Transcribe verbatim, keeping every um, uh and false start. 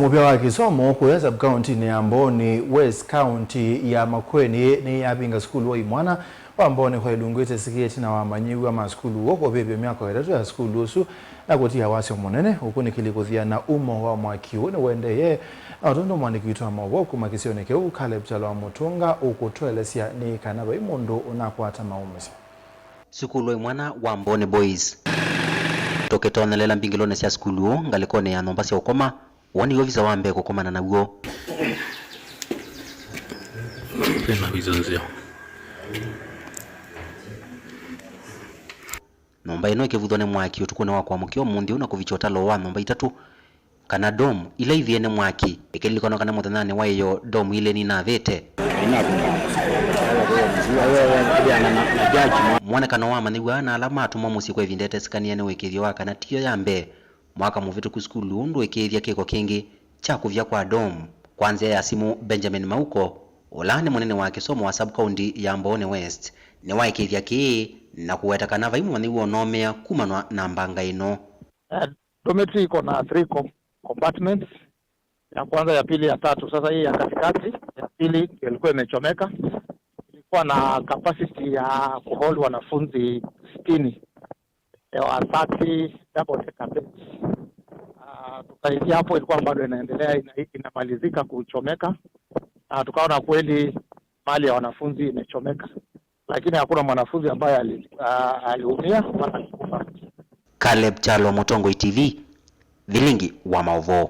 Mũvĩa wa kĩsomo kũya sub-kaũntĩnĩ ya Mbooni West, kaũntĩ ya Makueni, nĩyavinga sukulu wa imwana wa Mbooni kwa ilungu ĩtesĩkĩe ĩtina wa amanyĩw'a ma sukulu ũũ kũvĩvya myako ĩtatũ ya sukulu ũsu na kũtia wasyo mũnene ũkunĩkĩli kũthiana. Umo wa mwaki ũũ nĩũendeeye, na o tondũ mwandĩki witũ wa maũvoo kuma kĩsionĩ kĩu, Caleb Kyalo wa Mũtũnga, ũkũtũelesya nĩ kana vai mũndũ ũnakwata maũmĩsyo. Sukulu wa imwana wa Mbooni Boys. Tũkĩtonelela mbingĩlonĩ sya sukulu ũũ ngalĩkonĩ ya nyũmba sya ũkoma, ũũ nĩ ovisa wa mbee kũkomana naw'o. Kwĩna visa nzeo. Nyũmba ĩno ĩkĩvuthwa nĩ mwaki ũtukũnĩ wa kũamũkĩa ũmũnthĩ ũũ na kũvikya ũtalo wa nyũmba itatũ, kana dome, ila ithiĩe nĩ mwaki. Ĩkĩlilikanwa kana mũthenyanĩ wa ĩyoo, dome ilĩ nĩinavĩte. Mwonekano wa amanyĩw'a na ala matũmwa mũsyĩ kwa ĩvinda ĩtesĩkanĩe nĩ ũĩkĩĩthyo wa kana tiyo ya mbee mwaka mũvĩtũku sukulu ũũ ndũĩkĩĩthya kĩko kĩngĩ kya kũvya kwa dome. Kwa nzĩa ya simũ, Benjamin Mauko, ũla nĩ mũnene wa kĩsomo wa sub-kaũntĩ ya Mbooni West, nĩwaĩkĩĩthya kĩĩ na kũweta kana vai mũmanyĩw'a ũnoomea kumanwa na mbanga ĩno. Eh, dormitory iko na three com-, compartments, ya kwanza, ya pili, ya tatu. Sasa hii ya katikati, ya pili, ndio ilikuwa imechomeka. Ilikuwa na capacity ya kuhold wanafunzi sitini. There were thirty double decker beds. Ah, tukaingia hapo, ilikuwa bado inaendelea, ina-, inamalizika kuchomeka. Ah, tukaona kweli mali ya wanafunzi imechomeka, lakini hakuna mwanafunzi ambaye ali-, ah, aliumia wala alikufa. Caleb Kyalo, Mũtongoi T V, Vilingi wa Maũvoo.